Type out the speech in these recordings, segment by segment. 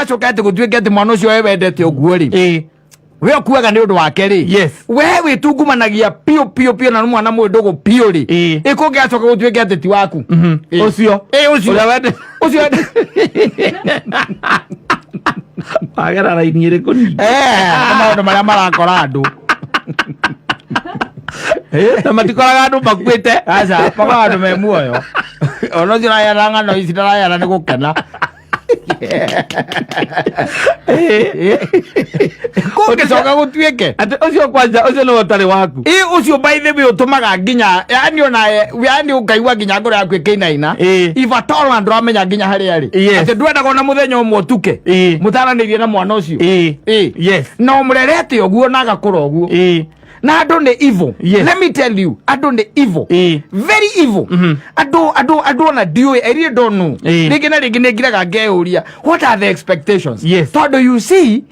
Kũngĩgacoka atĩ gũtuĩke atĩ mwana ũcio we wendete ũguo rĩ, we ũkuaga nĩ ũndũ wake rĩ, we wĩtungumanagia piũ piũ piũ na nĩ mwana mwĩ ndũgũ piũ rĩ, ĩ kũngĩgacoka gũtuĩke atĩ ti waku? Ĩ. Ũcio. Ĩ, ũcio. Ũrĩa wende. Ũcio wende. Wagera raini ĩrĩkũ ningĩ? Eh, nĩ maũndũ marĩa marakora andũ. Na matikoraga andũ makuĩte. Aca, makoraga andũ me muoyo. Ona ũcio ũrayara ng'ano ici ndarayara nĩ gũkena. Kũngĩcoka gũtuĩke Atĩ ũcio kwanja ũcio nĩwe ũtarĩ waku. Ĩ, ũcio by the way ũtũmaga nginya yani ona yani ũkaigua nginya ngoro yaku ĩkĩinaina. If at all na ndũramenya nginya harĩa rĩ, atĩ ndwendaga ona mũthenya ũmwe ũtuke mũtaranĩirie na mwana ũcio. Ĩ. Na ũmũrerete ũguo na agakũra ũguo. Na andũ nĩ evil. Let me tell you, andũ nĩ evil. Very evil. Andũ ona ndiũĩ, I really don't know. Rĩngĩ na rĩngĩ nĩ ngiraga ngeyũria, what are the expectations? Tondũ you see,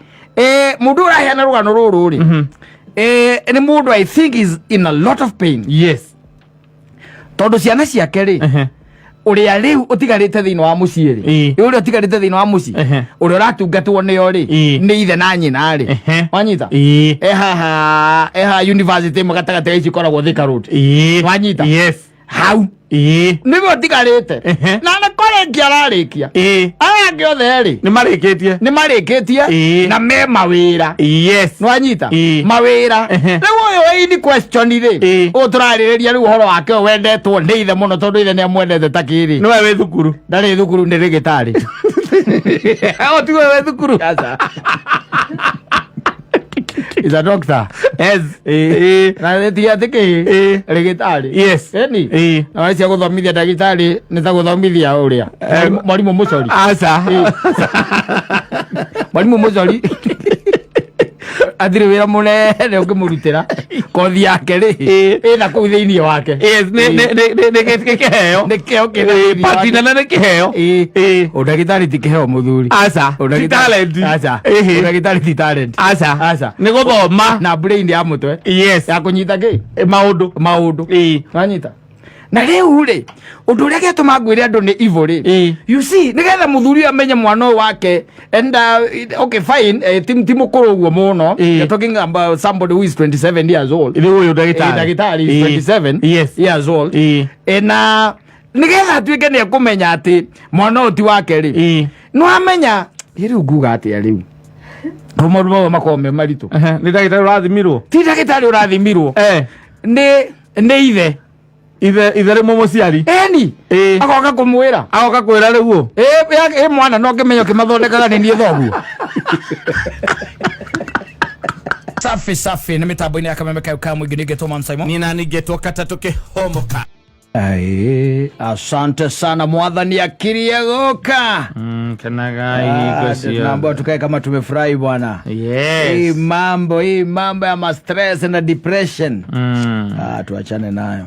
mũndũ ũraheana rũgano rũrũ rĩ, nĩ mũndũ I think is in a lot of pain, tondũ ciana ciake rĩ, ũrĩa rĩu ũtigarĩte thĩinĩ wa mũciĩ rĩ, ũrĩa ũtigarĩte thĩinĩ wa mũciĩ, ũrĩa ũratungatwo nĩo rĩ, nĩ ithe na nyina rĩ. Wanyita? E haha, e haha university ĩmwe gatagatĩ ga ici ikoragwo Thika Road. Wanyita? Yes. Hau nĩwe ũtigarĩte. Na nĩ kũrĩkia ararĩkia. Aya angĩ othe rĩ, Nĩ marĩkĩtie. nĩ marĩkĩtie na me mawĩra. Nĩwanyita? Mawĩra. Rĩu ũyũ in question rĩ, ũyũ tũrarĩrĩria rĩu ũhoro wake, ũyũ wendetwo nĩ ithe mũno tondũ ithe nĩ amwendete ta kĩrĩ. Nĩwe wĩ thukuru. Ndarĩ thukuru, nĩ rĩgĩtarĩ. O tiwe wĩ thukuru. Aca. Is a doctor. Na ti atĩ kĩ rĩgĩtarĩ. Eni. Na wale cia gũthomithia ndagĩtarĩ nĩ ta gũthomithia ũrĩa mwarimũ mũcori. Aca. Mwarimũ mũcori atirĩ wĩra mũnene ũngĩmũrutĩra kothi yake rĩ, ĩna kũu thĩinĩ wake. Yes, nĩ kĩheo. Nĩ kĩheo kĩna thĩinĩ Pati wake. nene nĩ kĩheo. Ũndagĩtarĩ ti kĩheo, mũthuri. Aca. Ti talent. Aca. Ũndagĩtarĩ ti talent. Aca. Aca. Nĩ gũthoma. Na brain ya mũtwe ya kũnyita kĩ Maũndũ. Maũndũ. Wanyita? Na rĩu rĩ, ũndũ ũrĩa gĩatũma ngwĩre andũ nĩ evil rĩ, you see, nĩgetha mũthuri ũyũ amenye mwana ũyũ wake and okay, fine, ti mũkũrũ ũguo mũno. You're talking about somebody who is 27 years old. Rĩu ũyũ ndagĩtarĩ. Ndagĩtarĩ is 27 years old. Na nĩgetha atuĩke nĩ ekũmenya atĩ mwana ũyũ ti wake rĩ, nĩ wamenya ĩ rĩu nguga atĩa rĩu, maũndũ mamwe makoragwo me maritũ. Nĩ ndagĩtarĩ ũrathimirwo. Ti ndagĩtarĩ ũrathimirwo, nĩ ithe. Ithe rĩmwe mũciari. Eni. Agoka kũmwĩra. Agoka kwĩra rĩu ũ. Ĩ mwana no ngĩmenya ũkĩmathondekaga nĩ niĩ thoguo. Safi safi, nĩ mĩtambo-inĩ ya Kameme kayo ka mũingĩ, nĩngetwo Man Simon. Niĩ nani ngetwo katatũ kĩhomoka. Ai, asante sana, mwathani akirie gũka. Kenaga. Ah, tunaambiwa tukae kama tumefurahi bwana. Hii mambo ya ma stress na depression, ah, tuachane nayo.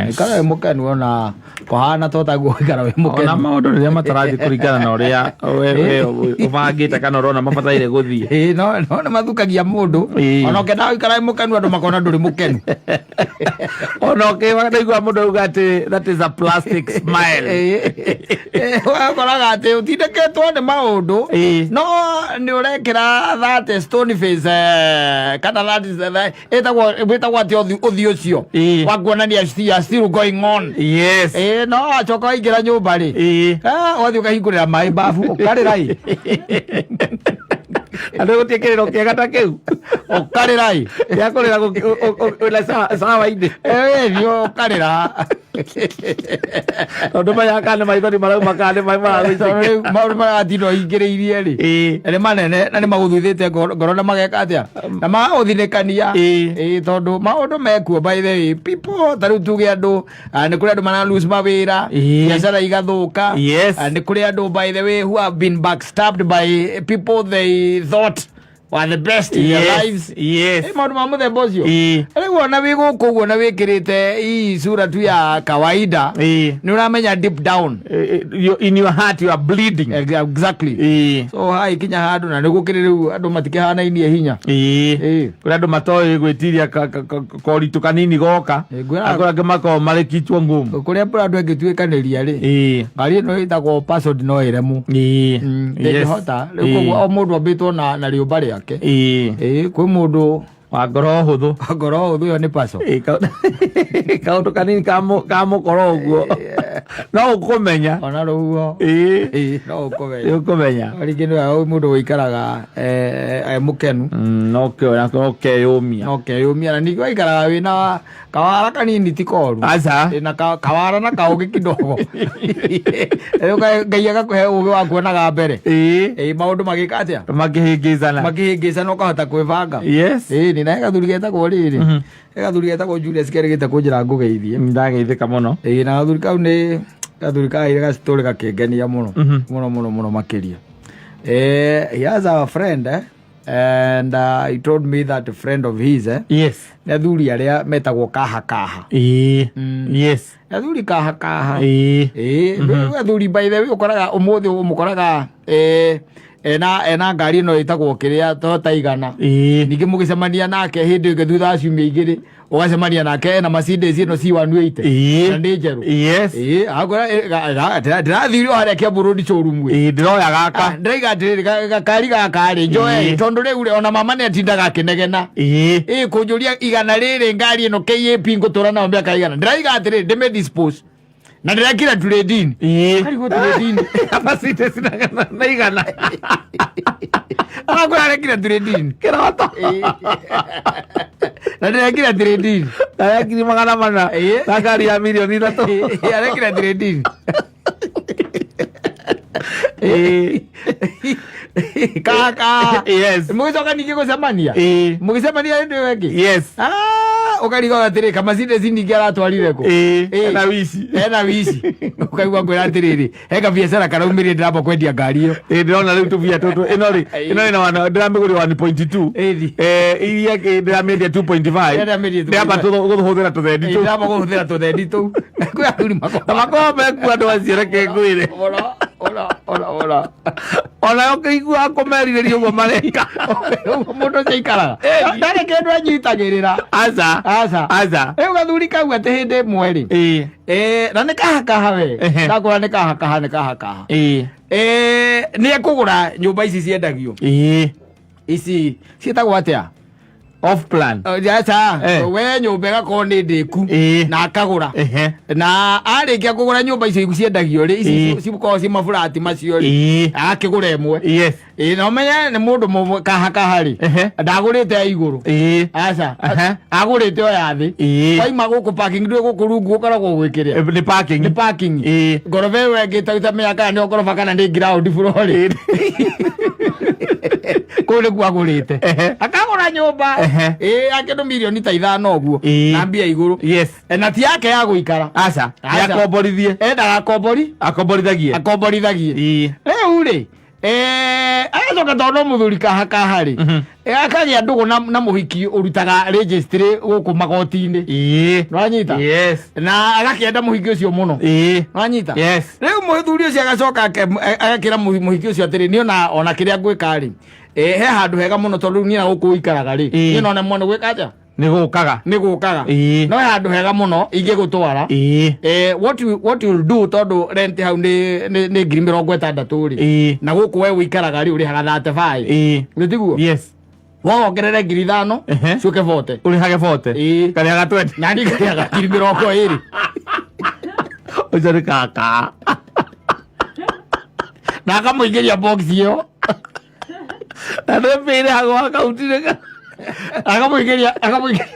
Ikara wĩ mũkenu, ona kũhana totaguo, ikara wĩ Ona mũkenu. maũndũ rĩrĩa matarathiĩ kũringana na ũrĩa we ũbangĩte kana ũrona mabataire gũthiĩ. Ĩĩ, no nĩ mathukagia mũndũ. Ona ũkĩendaga gũikara wĩ mũkenu, andũ makona ndũrĩ mũkenu. Ona ũkĩwa ndaigua mũndũ auga atĩ that is a plastic smile. Ũgakoraga atĩ ũtindĩkĩtwo nĩ maũndũ, no nĩ ũrekĩra that stone face, kana that is ĩtagwo atĩ ũthiũ ũcio wa kuonania you are still going on. Ĩĩ, no wacoka waingĩra nyũmba rĩ, ah, wathiĩ ũkahingũrĩra maĩ babu ũkarĩra ĩ. Andũ gũtirĩ kĩrĩro kĩega ta kĩu. Ũkarĩra ĩ. Gĩa kũrĩra wĩna cawa-inĩ. Ĩĩ, ũkarĩra. Tondũ maya kana nĩ maithori marauma kana nĩ maĩ Tondũ rĩu maragũitĩka. maũndũ marĩa watinda ũhingĩrĩirie rĩ, nĩ manene na nĩ magũthuthĩte ngoro na mageka atĩa na magagũthinĩkania. Ĩĩ, tondũ maũndũ mekuo, by the way people, ta rĩu tuge andũ, ah, nĩ kũrĩ andũ mara lose mawĩra, biacara igathũka. Ah, nĩ kũrĩ andũ, by the way, who have been backstabbed by people they thought were the best in their lives. Maũndũ ma mũthemba ũcio. Rĩu ona wĩ gũkũ ũguo na wĩkĩrĩte hii sura tu ya kawaida, nĩ ũramenya deep down. In your heart you are bleeding. Exactly. So hai kinya handũ na nĩ gũkĩrĩ rĩu andũ matikĩhanainie hinya. Kũrĩ andũ matoĩ gwĩtiria koritũ kanini goka. Akũrĩ angĩ makoragwo marĩ kichwa ngumu. Kũrĩa mbura andũ ĩngĩtuĩkanĩria rĩ, ngari ĩno ĩtagwo Passport no ĩremwo. Ndĩngĩhota. Rĩu koguo o mũndũ ambĩtwo na rĩũmba rĩake. Kwĩ mũndũ wa ngoro hũthũ. Wa ngoro hũthũ ĩyo nĩ Paso. Kaũndũ kanini ka mũkoro ũguo no ũkũmenya. Ona rũhuho. No ũkũmenya. Nĩ ũkũmenya. Rĩngĩ nĩ mũndũ ũikaraga mũkenu. No keyũmia. No keyũmia na ningĩ waikaraga wĩna kawara kanini ti koru. Aca. Na kawara na kaũgĩ kidogo. Rĩu Ngai agakũhe ũgĩ wa kuonaga mbere. Maũndũ magĩka atĩa? Makĩhĩngĩcana. Makĩhĩngĩcana ũkahota kwĩbanga. Nĩ na he gathuri getagwo rĩrĩ. He gathuri getagwo Julius kerĩgĩte kũnjĩra ngũgeithie. Ndageithĩka mũno. Na gathuri kau nĩ gathuri kaheire gacitorĩ gakĩngenia mũno. Mũno mũno mũno makĩria. He has a friend, And he told me that a friend of his, nĩ athuri arĩa metagwo kaha kaha. Nĩ athuri kaha kaha. Rĩu athuri by the way ũkoraga ũmũthĩ ũmũkoraga, ena ngari ĩno ĩtagwo kĩrĩa Toyota igana. Ningĩ mũgĩcemania nake hĩndĩ ĩngĩ thutha wa ciumia igĩrĩ ũgacemania nake ena Mercedes ĩno C180. Na nĩ njerũ. Akwĩra, ndĩrathirio harĩa Kiambu Road showroom ĩ. Ndĩroya gaka. Ndĩraiga atĩrĩrĩ, gakari gaka rĩ, njoe, tondũ rĩu rĩ, ona mama nĩ atindaga akĩnegena. Kũnjũria igana rĩrĩ ngari ĩno KAP ngũtũra nayo mĩaka igana. Ndĩraiga atĩrĩrĩ, ndĩmĩ dispose. Na ndĩrekire trade-in. Karigwo trade-in. Mercedes na igana. Arakwĩra arekire trade-in. Kĩroto. Na ndĩrekire trade-in. Na ya ngiri magana mana. Na ngari ya mirioni ithatũ. Arekire trade-in. Kaka. Mũgĩcoka ningĩ gũcemania. Mũgĩcemania hĩndĩ ĩyo ĩngĩ. Ũkarigwo atĩrĩ, ka Mercedes ningĩ aratwarire kũ? Ena wici. Ena wici. Ũkaigua ngwĩra atĩrĩrĩ, he kabiacara karaumĩrire ndĩramba kwendia ngari ĩyo. Ndĩrona rĩu tũbia tũtũ. Ĩno rĩ, ĩno ĩna wana, ndĩramĩgũrire 1.2. Iria ĩngĩ ndĩramĩendia 2.5. Ndĩramĩendia two Ndĩramba point five. kũhũthĩra tũthendi tũu. Ndĩramba kũhũthĩra tũthendi tũu. Kwĩ athuri makoragwo. Na makoragwo mekuo andũ acio, reke ngwĩre. Ora, ora, ora, ora. Ona ũkĩigua kũmerirĩria ũguo mareka. Ũguo mũndũ ũcio aikaraga. Ndarĩ kĩndũ anyitagĩrĩra. Aca. Aca. Aca. Rĩu gathuri kau atĩ hĩndĩ ĩmwe rĩ. Na nĩ kahakaha we. Ndakũra nĩ kahakaha, nĩ kahakaha. Nĩ ekũgũra nyũmba ici ciendagio. Ici ciĩtagwo atĩa? Off plan. Aca. We nyũmba ĩgakorwo nĩ ndĩku. Na akagũra. Na arĩkia kũgũra nyũmba icio ciendagio rĩ, ici cikoragwo ci maburati macio rĩ. Akĩgũra ĩmwe. Na ũmenye nĩ mũndũ kahakaha rĩ. Ndagũrĩte ya igũrũ. Aca. Agũrĩte o ya thĩ. Waima gũkũ parking ndũĩ gũkũ rungu ũkoragwo gwĩkĩrĩa. Nĩ parking. Nĩ parking. Ngoroba ĩyo ĩngĩ ĩtamenya kana nĩ ngoroba kana nĩ ground floor rĩ. Kũu nĩkuo agũrĩte. Akagũra nyũmba. Ya kĩndũ mirioni ta ithano ũguo. Na mbia igũrũ. Na ti yake ya gũikara. Aca. Aca. Nĩ akomborithie. Endaga akombori. Akomborithagie. Akomborithagie. Rĩu rĩ, agacoka tondũ no mũthuri kahakaha rĩ, akagĩa ndũgũ na mũhiki ũrutaga registry gũkũ magoti-inĩ. Nĩwanyita? Na agakĩenda mũhiki ũcio mũno. Nĩwanyita? Rĩu mũthuri ũcio agacoka agakĩra mũhiki ũcio atĩrĩ, niĩ ona kĩrĩa ngwĩka rĩ, he handũ hega mũno tondũ rĩu niĩ na gũkũ ũikaraga rĩ, niĩ no nemwo nĩ gwĩka atĩa? Nĩ gũkaga. Nĩ gũkaga. No he handũ hega mũno ingĩgũtwara. What you'll do tondũ rent hau nĩ ngiri mĩrongo ĩtandatũ rĩ. Na gũkũ we ũikaraga rĩ ũrĩhaga 35. Nĩ tiguo? Yes. Wongerere ngiri ithano, ciũke 40. Ũrĩhage 40. Karĩhaga 20. Na niĩ ngarĩhaga ngiri mĩrongo ĩrĩ. Ũcio nĩ kaka. Na akamũingĩria box ĩyo. Na nĩ mbĩrĩhagwo akaunti-inĩ ka- Akamũingĩria, akamũingĩria.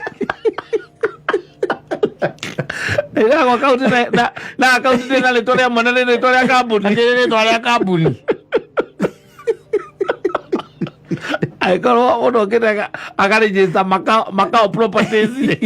Ĩrĩhagwo akaunti na akaunti na rĩtwa rĩa mwene nĩ rĩtwa rĩa kambuni. Nĩ rĩtwa rĩa kambuni. Angĩkorwo mũndũ okĩte akarĩnjĩta Makao Properties rĩ,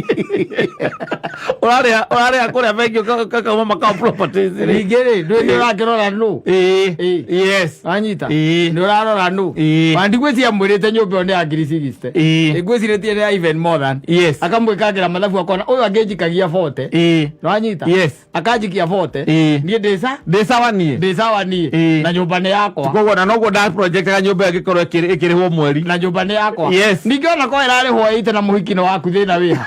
ũrarĩha ũrarĩha kũrĩa bengi ũkakauma Makao Properties rĩ. Ningĩ rĩ, ndũĩ nĩ ũrakĩrora nũ. Ĩĩ. Ĩĩ. Yes. Wanyita? Ĩĩ. Nĩ ũrarora nũ. Ĩĩ. Wandi ngwĩciria mwĩrĩte nyũmba ĩyo nĩ ya ngiri 60. Ĩĩ. Ngwĩcirĩtie nĩ ya even more than. Yes. Akamwĩkangĩra mathabu akona ũyũ angĩnjikagia 40. Ĩĩ. Nĩwanyita? Yes. Akanjikia 40. Ĩĩ. Niĩ ndĩ sa? Ndĩ sawa niĩ. Ndĩ sawa niĩ. Ĩĩ. Na nyũmba nĩ yakwa. Koguo na noguo nda projectaga nyũmba ĩyo ĩngĩkorwo ĩkĩrĩhwo mweri. Na nyũmba nĩ yakwa. Yes. Ningĩ ona korwo ĩrarĩhwo 80 na mũhiki nĩ waku thĩna wĩha.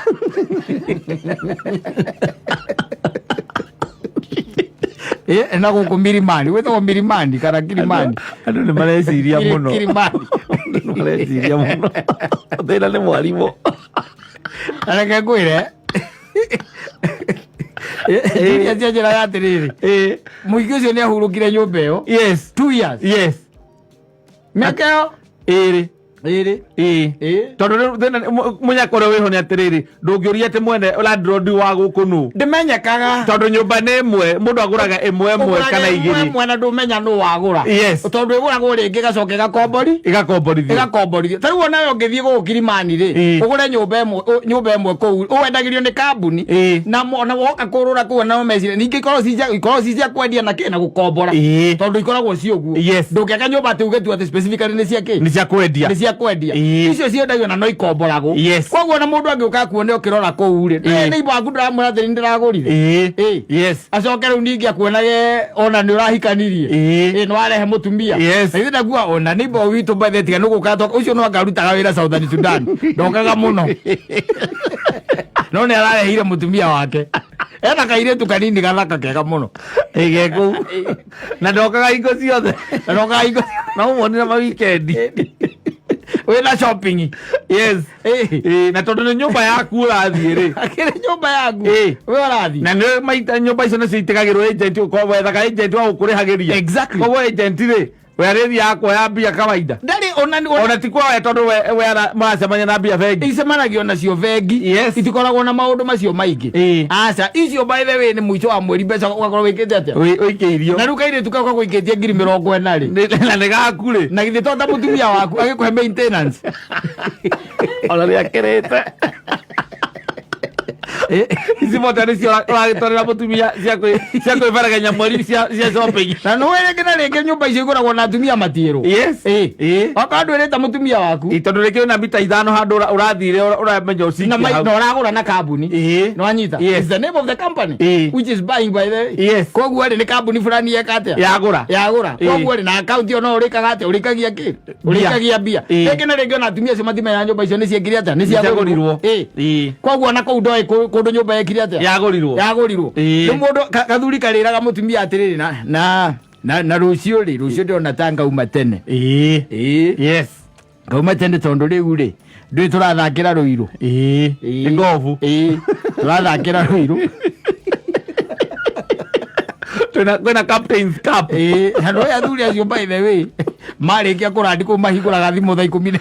Ĩ, na gũkũ Milimani, gwĩtagwo Milimani kana Kilimani. Andũ nĩ mareciria mũno. Kilimani. Andũ nĩ mareciria mũno. Thĩna nĩ mwarimũ. Na reke ngwĩre Julius anjĩraga atĩrĩrĩ, Ĩĩ. mũhiki ũcio nĩ ahurũkire nyũmba ĩyo Yes. 2 years. Yes. Mĩaka ĩyo Ĩrĩ. ĩrĩ. Ĩĩ. Ĩĩ. Tondũ rĩu thĩna mũnyaka ũrĩa wĩho nĩ atĩrĩrĩ, ndũngĩũria atĩ mwene landlord wa gũkũ nũ. Ndĩmenyekaga. Tondũ nyũmba nĩ ĩmwe, mũndũ agũraga ĩmwe ĩmwe kana igĩrĩ. Ĩmwe na ndũmenya nũ wagũra. Yes. Tondũ ĩgũragwo rĩngĩ ĩgacoka ĩgakombori. Ĩgakomborithio. Ĩgakomborithio. Ta rĩu onawe ũngĩthiĩ gũkũ Kilimani rĩ, Ĩĩ. ũgũre nyũmba ĩmwe nyũmba ĩmwe kũu, ũwendagĩrio nĩ kambuni. Ĩĩ. Na ona woka kũrũra kũu nao meciria ningĩ ikoragwo ci cia ikoragwo ci cia kwendia na kĩ na gũkombora. Ĩĩ. Tondũ ikoragwo ci ũguo. Yes. Ndũngĩaka nyũmba atĩ uge tu atĩ specifically nĩ cia kĩ? Nĩ cia kwendia. Nĩ cia kwendia. Ĩĩ. Icio ciendagio na no ikomboragwo. Yes. Koguo ona mũndũ angĩũka akuone ũkĩrora kũu rĩ, Ĩĩ. nĩ waku ndĩramwĩra atĩ nĩ ndĩragũrire. Ĩĩ. Ĩĩ. Yes. Acoke rĩu ningĩ akuonage ona nĩ ũrahikanirie. Ĩĩ. Ĩĩ, nĩ warehe mũtumia. Yes. Na ithuĩ ndakuga ona neighbor witũ by the way, tiga nĩ gũka ũcio no anga arutaga wĩra Southern Sudan. Ndokaga mũno. No nĩ arareheire mũtumia wake. Ena kairĩtu kanini gathaka kega mũno. Ĩge kũu. Na ndokaga hingo ciothe. Na ndokaga hingo Na ũmuonire ma weekend. Wĩna shopping. Yes. Ĩĩ. Ĩĩ, na tondũ nĩ nyũmba yaku ũrathiĩ rĩ. Akĩrĩ nyũmba yaku. Ĩĩ. We ũrathiĩ. Na nĩ maita nyũmba icio nĩcio itigagĩrwo agent ũkorwo wethaga agent wa gũkũrĩhagĩria. Exactly. Koguo agent rĩ, we arĩthiaga kuoya mbia kawaida. Ndarĩ ona Ona ti kuoya tondũ we maracemania na mbia bengi. Icemanagio nacio bengi. Yes. Itikoragwo na maũndũ macio maingĩ. Ĩĩ. Aca, icio by the way nĩ mũico wa mweri mbeca ũgakorwo wĩkĩte atĩa? Ũikĩirio. Na rĩu kairĩtu kau gagũikĩtie 40,000 rĩ. Na nĩ gaku rĩ. Na githĩ to ta mũtumia waku agĩkũhe maintenance. Ona nĩ akĩrĩte. Ici mota nĩcio ũragĩtwarĩra mũtumia cia kwĩberegenya mweri cia shopping. Na nĩ rĩngĩ na rĩngĩ nyũmba icio igũragwo na atumia matiĩrwo. Yes. Ĩĩ. Ĩĩ. Okorwo ndwĩrĩte mũtumia waku. Ĩ, tondũ rĩngĩ wĩna mita 5 handũ ũrathire ũramenya ũcikie Na hau. na ũragũra na kambuni. Ĩĩ. Nĩ wanyita? Yes. It's the name of the company Ĩĩ. which is buying by the way. Yes. Koguo rĩ nĩ kambuni fulani yeka atĩa? Yagũra. Yagũra. Ĩĩ. Koguo rĩ na account ĩyo no ũrĩkaga atĩa? Ũrĩkagia kĩ? Ũrĩkagia mbia. Ĩĩ. Rĩngĩ na rĩngĩ ona atumia acio matimenyaga nyũmba icio nĩ ciekire atĩa? Nĩ Nĩ ciagũrirwo. Ĩĩ. Ĩĩ. Koguo ona kũu ndoĩ kũndũ nyũmba yekire atĩa? Yagũrirwo. Yagũrirwo. Ĩĩ. Nĩ mũndũ kathuri karĩraga mũtumia atĩrĩrĩ na rũciũ rĩ, rũciũ ndĩrona ta ngauma tene. Ĩĩ. Ĩĩ. Yes. Ngauma tene tondũ rĩu rĩ, ndũĩ tũrathakĩra Rũirũ. Ĩĩ. Ĩĩ. Nĩ ngobu. Ĩĩ. Tũrathakĩra Rũirũ. Kwĩna Captain's Cup. Ĩĩ, na nĩũĩ athuri acio by the way marĩkia kũrandi kũu mahingũraga thimũ thaa 11.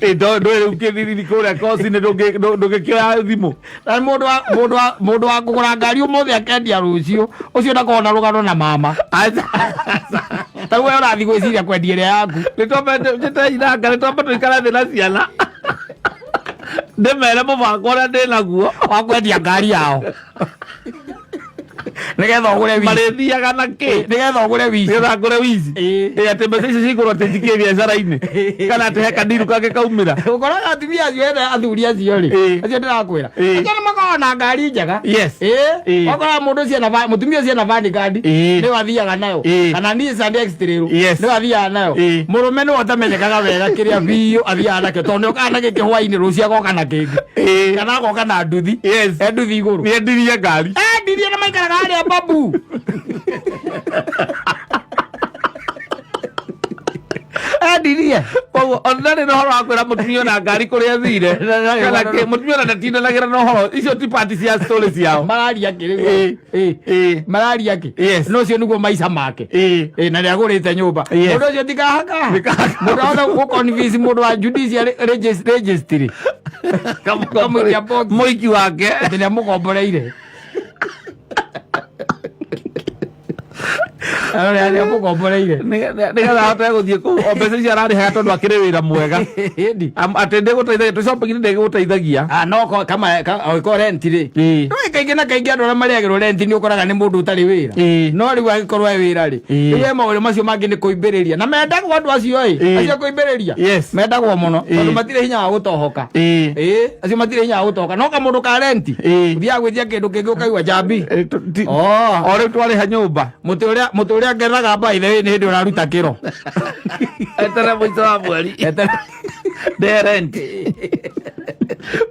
Ĩ, ndũĩ rĩu kĩthiriri kũrĩa koci-inĩ ndũngĩkĩoya thimũ. Na mũndũ wa kũgũra ngari ũmũthĩ akendia rũciũ, ũcio ndakoragwo na rũgano na mama. Ta rĩu we ũrathiĩ gwĩciria kwendia ĩrĩa yaku. Nĩ twambe njĩte inanga, nĩ twambe tũikare thĩ na ciana ndĩmere mũbango ũrĩa ndĩ naguo wa kwendia ngari yao nĩgetha ũgũre wici. Marĩthiaga na kĩ? Nĩgetha ũgũre wici. Nĩgetha ngũre wici. Ĩĩ. Ĩ, atĩ mbeca icio cigũrwo atĩ njikie biacara-inĩ kana atĩ he kandiru kangĩ kaumĩra. Ũkoraga atumia acio ene athuri acio rĩ, Ĩĩ. acio ndĩrakwĩra, Ĩĩ. acio nĩ makoragwo na ngari njega. Yes. Ĩĩ. Ĩĩ. Ũkoraga mũndũ ũcio ena mũtumia ũcio ena Vanguard, Ĩĩ. nĩyo athiaga nayo. Ĩĩ. Kana Nissan X-Trail, Yes. nĩyo athiaga nayo. Ĩĩ. Mũrũme nĩwe ũtamenyekaga wega kĩrĩa biũ athiaga nakĩo tondũ nĩokaga na gĩkĩ hwainĩ rũciũ agoka na kĩngĩ. Ĩĩ. Kana agoka na nduthi. Yes. E nduthi igũrũ. Nĩendirie ngari. Endirie na maikaraga harĩa babu. Endirie. Koguo ona ndarĩ na ũhoro wa kwĩra mũtumia ona ngari kũrĩa athire kana kĩ, mũtumia ona ndatindanagĩra na ũhoro icio ti part cia story ciao. Mararia kĩ rĩu? Ĩĩ. Ĩĩ. Ĩĩ. Mararia kĩ? Yes. No ũcio nĩguo maica make. Ĩĩ. Ĩĩ, na nĩagũrĩte nyũmba. Yes. Mũndũ ũcio ti kahaka. Nĩ kahaka. Mũndũ ahota gũ-convince mũndũ wa judicial registry. Kamũikia box. Mũiki wake. Atĩ nĩamũkomboreire. Arĩa arĩa mũkomboreire. Nĩgetha ahote gũthiĩ kũu o mbeca icio ararĩhaga tondũ akĩrĩ wĩra mwega. Ĩni. Atĩ ndĩgũteithagia tũ shopping ndĩgũteithagia. Ah, no ko kama angĩkorwo rent rĩ. No kaingĩ na kaingĩ andũ arĩa marĩagĩrwo rent nĩ ũkoraga nĩ mũndũ ũtarĩ wĩra. No rĩu angĩkorwo e wĩra rĩ, rĩu e maũndũ macio mangĩ nĩ kũimbĩrĩria. Na mendagwo andũ acio ĩ, acio a kũimbĩrĩria. Mendagwo mũno tondũ matirĩ hinya wa gũtohoka. Ĩĩ, acio matirĩ hinya wa gũtohoka. No kamũndũ ka rent, ũthiaga gwĩtia kĩndũ kĩngĩ ũkaigua njambi. Oh. O rĩu twarĩha nyũmba. Mũtĩ ũrĩa mũtĩ ũrĩa ngethaga by the way nĩ hĩndĩ ũraruta kĩro. Eterera mũico wa mweri. Eterera. Nde rent.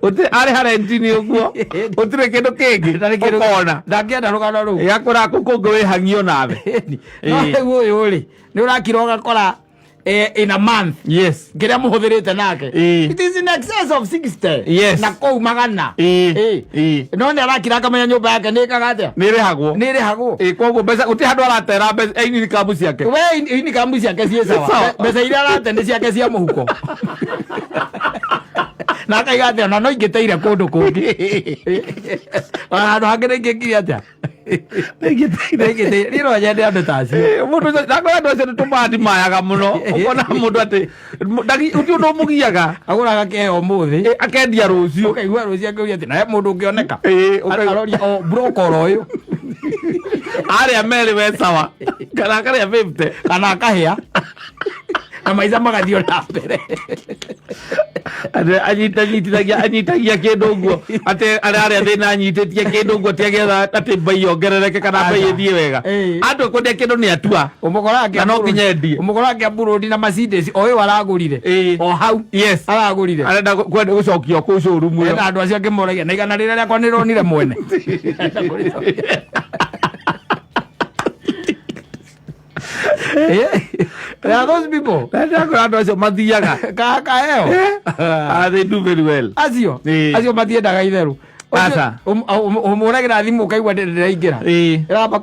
Ũtirĩ arĩha rent nĩ ũguo. Gũtirĩ kĩndũ kĩngĩ. Ndarĩ kĩndũ- Ũkona. Ndangĩenda rũgano rũu. Ĩgakũra kũu kũngĩ wĩhang'io nawe. No rĩu ũyũ rĩ, nĩ ũrakira ũgakora in a month kĩrĩa mũhũthĩrĩte nake it is in excess of 60 na kũu magana. No nĩ arakira akamenya nyũmba yake nĩ ĩkaga atĩa? Nĩ ĩrĩhagwo. Nĩ ĩrĩhagwo. Koguo mbeca gũtirĩ handũ aratera mbeca income ciake. We income ciake ciĩ sawa. Sawa. Mbeca iria arate nĩ ciake cia mũhuko. Na akaiga atĩ ona no ingĩteire kũndũ kũngĩ. Ona handũ hangĩ nĩ ingĩkire atĩa? Nĩ ingĩteire. Niĩ no nyende andũ ta acio. Mũndũ ũcio ndakora andũ acio nĩ tũmandimayaga mũno. Ũkona mũndũ atĩ ũti ũndũ ũmũgiaga. Agũraga kĩheo ũmũthĩ. Akendia rũciũ. Ũkaigua rũciũ akĩũria atĩ nawe mũndũ ũngĩoneka. Ũkaigua- Aroria o broker oro ũyũ. Arĩa merĩ we sawa. Kana akarĩa 50. Kana akahĩa. Na maica magathiĩ na mbere. Atĩ anyitagia kĩndũ ũguo atĩ arĩa thĩna anyitĩtie kĩndũ ũguo atĩ agĩetha atĩ mbei yongerereke kana mbei Aca. ĩthiĩ wega. Andũ kwendia kĩndũ nĩ atua. Ũmũkora akĩa Na no nginya endie. Ũmũkora akĩa Burundi na Mercedes o ũyũ aragũrire. O hau. Aragũrire. Arenda kwenda gũcokia kũu showroom ĩyo. Ena andũ acio angĩ moragia na igana rĩrĩa rĩakwa nĩronire mwene. There are those people. Na ndakora andũ acio mathiaga. Kaheo. Ah, they do very well. Acio. Acio matiendaga itherũ. Aca. Ũmũragĩra thimũ ũkaigua ndĩraingĩra. Ĩramba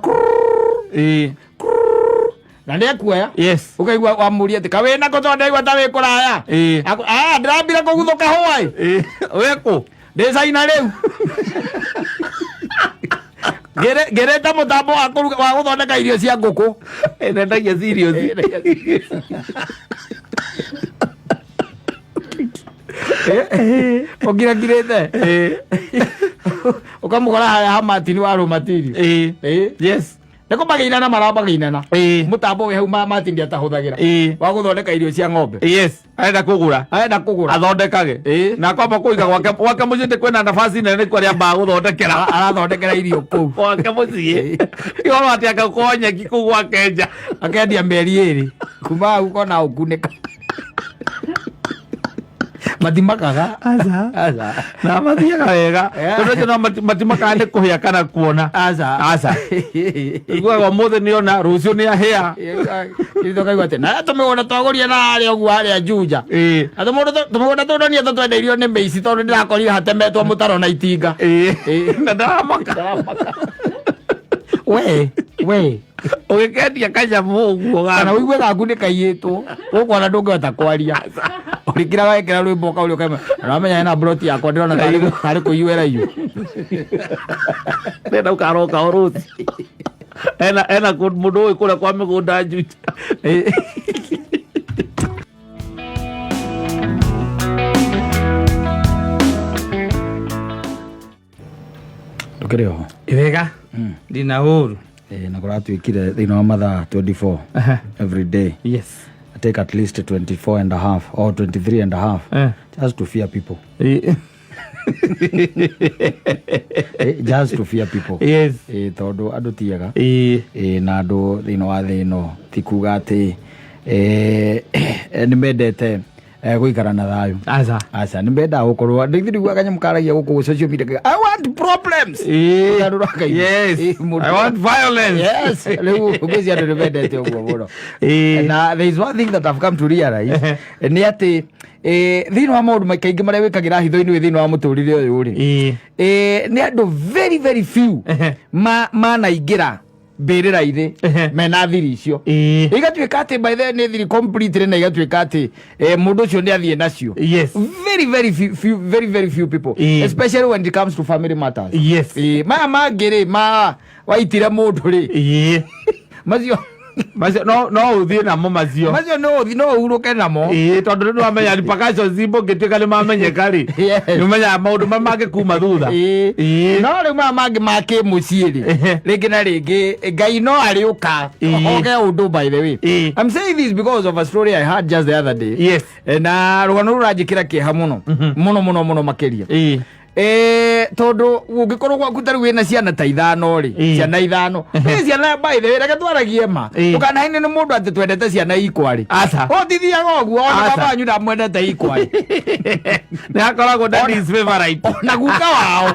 na nĩ ekuoya. Ũkaigua wamũria atĩ kawĩna kũ tondũ ndaigua ta wĩ kũraya. Ah, ndĩrambire kũguthũka hwaĩ. Wĩ kũ? Ndĩ China rĩu. Ngĩrĩte mũtambo wa kũruga wa gũthondeka irio cia ngũkũ. Nendagia cereals. Ũngirangirĩte. Ũkamũkora harĩa ha Martin wa raw material. Nĩ kũmagĩinana marambagĩinana. Mũtambo wĩ hau Martin atahũthagĩra. Wa gũthondeka irio cia ng'ombe. Arenda kũgũra. Arenda kũgũra. Athondekage. Na kwamba kũiga gwake gwake mũciĩ nĩ kwĩna nafasi nene nĩkuo arĩa gũthondekera. Arathondekera irio kũu. Gwake mũciĩ. Ti ũhoro atĩ agũkorwo nyeki kũu gwake nja. Akendia mĩeri ĩrĩ. Kuma hau kona ũkunĩka. Matimakaga. Aca. Aca. Na mathiaga wega. Tondũ acio no matimakaga nĩ kũhĩa kana kuona. Aca. Aca. Iguaga ũmũthĩ nĩ ona rũciũ nĩ ahĩa. Itho kaigua atĩ na tũmĩgũnda twagũrire na harĩa ũguo harĩa Juja. Na tũmĩgũnda tũu ndonire tũtwendeirio nĩ mĩici tondũ ndĩrakorire hatemetwo mũtaro na itinga. Na ndaramaka. We, we. Ũgĩkendia kanyamũ ũguo Kana ũigue gaku nĩ kaiyĩtwo. Gũkũ ona ndũngĩhota kwaria. Ũrĩkĩra wekĩra rwĩmbo ũkaũria ũkaima. Ũramenya hena plot yakwa ndĩrona tarĩ kũiywo ĩraiywo. Ndĩrenda ũkaroka o rũciũ. Ena mũndũ ũĩ kũrĩa kwa mĩgũnda Juja. Ndũkĩrĩ oho? Wega. Ndina ũru. Na kũratuĩkire thĩinĩ wa mathaa 24 every day. I take at least 24 and a half or 23 and a half just to fear people. Just to fear people. Tondũ andũ ti ega. Na andũ thĩinĩ wa thĩ ĩno ti kuga atĩ nĩ mendete gũikara na thayũ. Aca. Aca, nĩ mendaga gũkorwo ndiguaga kanyamũ karagia gũkũ social media I want problems. Mũndũ- I want violence. Yes, rĩu ngwĩciria andũ nĩ mendete ũguo mũno. Na there is one thing that I've come to realize nĩ atĩ thĩinĩ wa maũndũ kaingĩ marĩa wĩkagĩra hitho-inĩ wĩ thĩinĩ wa mũtũrĩre ũyũ rĩ, nĩ andũ very very few manaingĩra mbĩrĩra-inĩ mena thiri icio. Igatuĩka atĩ by the way nĩ thiri completely na igatuĩka atĩ mũndũ ũcio nĩ athiĩ nacio. Very very few, few, very very few people. Especially when it comes to family matters. Maya mangĩ rĩ, ma waitire mũndũ rĩ. Macio Macio no ũthiĩ namo macio. Macio no ũthiĩ no ũhurũke namo. Ĩĩ, tondũ nĩ wamenya repercussions mũngĩtuĩka nĩ mamenyeka rĩ, nĩ ũmenyaga maũndũ marĩa mangĩkuma thutha. No rĩu maya mangĩ ma kĩmũciĩ rĩ, rĩngĩ na rĩngĩ Ngai no arĩũka oke ũndũ. By the way, I'm saying this because of a story I had just the other day. Na rũgano rũu rũranjĩkĩra kĩeha mũno mũno mũno mũno makĩria. Tondũ ũngĩkorwo gwaku ta rĩu wĩna ciana ta ithano rĩ, ciana ithano, wĩ ciana, by the way, reke twaragie ma. Ndũkanahaine nĩ mũndũ atĩ twendete ciana ikwarĩ. Aca. Ũtithiaga ũguo ona. Aca. Baba wanyu ndamwendete ikwarĩ. Nĩ akoragwo daddy's favorite. Na guka wao,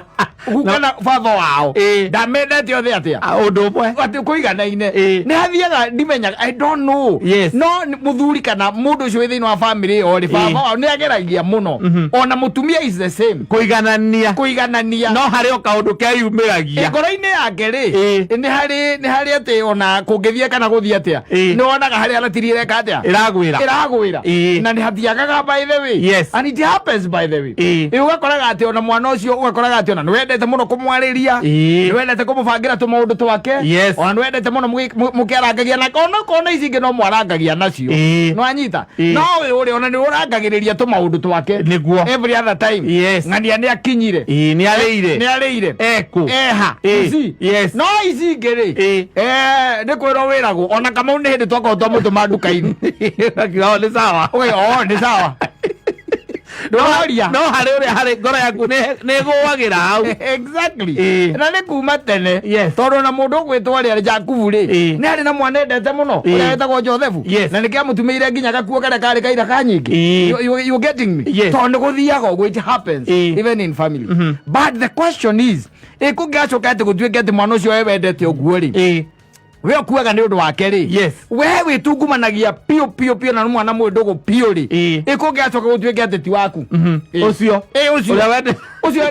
guka na baba wao ndamendete othe atĩa. Ah, ũndũ ũmwe. Atĩ kũiganaine. Nĩ hathiaga ndimenyaga, I don't know. No mũthuri kana mũndũ ũcio wĩ thĩinĩ wa family ĩyo rĩ, baba wao nĩ ageragia mũno, ona mũtumia is the same. Kũiganania. Kũiganania. No harĩ o kaũndũ keyumĩragia. Ngoro-inĩ yake rĩ, nĩ harĩ atĩ ona kũngĩthiĩ kana gũthiĩ atĩa, nĩ wonaga harĩa ratiri ĩreka atĩa. Ĩragwĩra. Ĩragwĩra. Na nĩ hathiagaga, by the way. And it happens, by the way. Ũgakoraga atĩ ona mwana ũcio, ũgakoraga atĩ ona nĩ wendete mũno kũmwarĩria, nĩ wendete kũmũbangĩra tũmaũndũ twake, ona nĩ wendete mũno mũkĩarangagia na ona kona ici ingĩ no mwarangagia nacio. Nĩ wanyita? No ũyũ ũrĩ ona nĩ ũrangagĩrĩria tũmaũndũ twake. Every other time. Ng'ania nĩ akinyire. Ĩĩ, nĩ arĩire. Nĩ arĩire. Ekũ. Eha. You see? Yes. No ici ingĩ rĩ, nĩ kwĩrwo wĩragwo ona Kamau nĩ hĩndĩ twakorwo twamũtũma nduka-inĩ. Akiuga, "Oh, nĩ sawa." Ũkauga, "Oh, nĩ sawa." Ndũroria. No harĩ ũrĩa harĩ ngoro yaku nĩ ĩgũagĩra hau. Exactly. Na nĩ kuma tene. Tondũ ona mũndũ ũgwĩtwo rĩa Jakubu rĩ, nĩ arĩ na mwana endete mũno, ũrĩa wetagwo Joseph. Na nĩkĩo amũtumĩire nginya gakuo karĩa karĩ kaira ka nyingĩ. You getting me? Yes. Tondũ nĩ gũthiaga ũguo, it happens even in family. But the question is, ĩ kũngĩgacoka atĩ gũtuĩke atĩ mwana ũcio we wendete ũguo rĩ, we ũkuaga nĩ ũndũ wake rĩ, we wĩtungumanagia piũ piũ piũ na nĩ mwana mwĩ ndũgũ piũ rĩ, ĩ kũngĩgacoka gũtuĩke atĩ ti waku? Ũcio. Ĩ ũcio. Ũrĩa wende. Ũcio.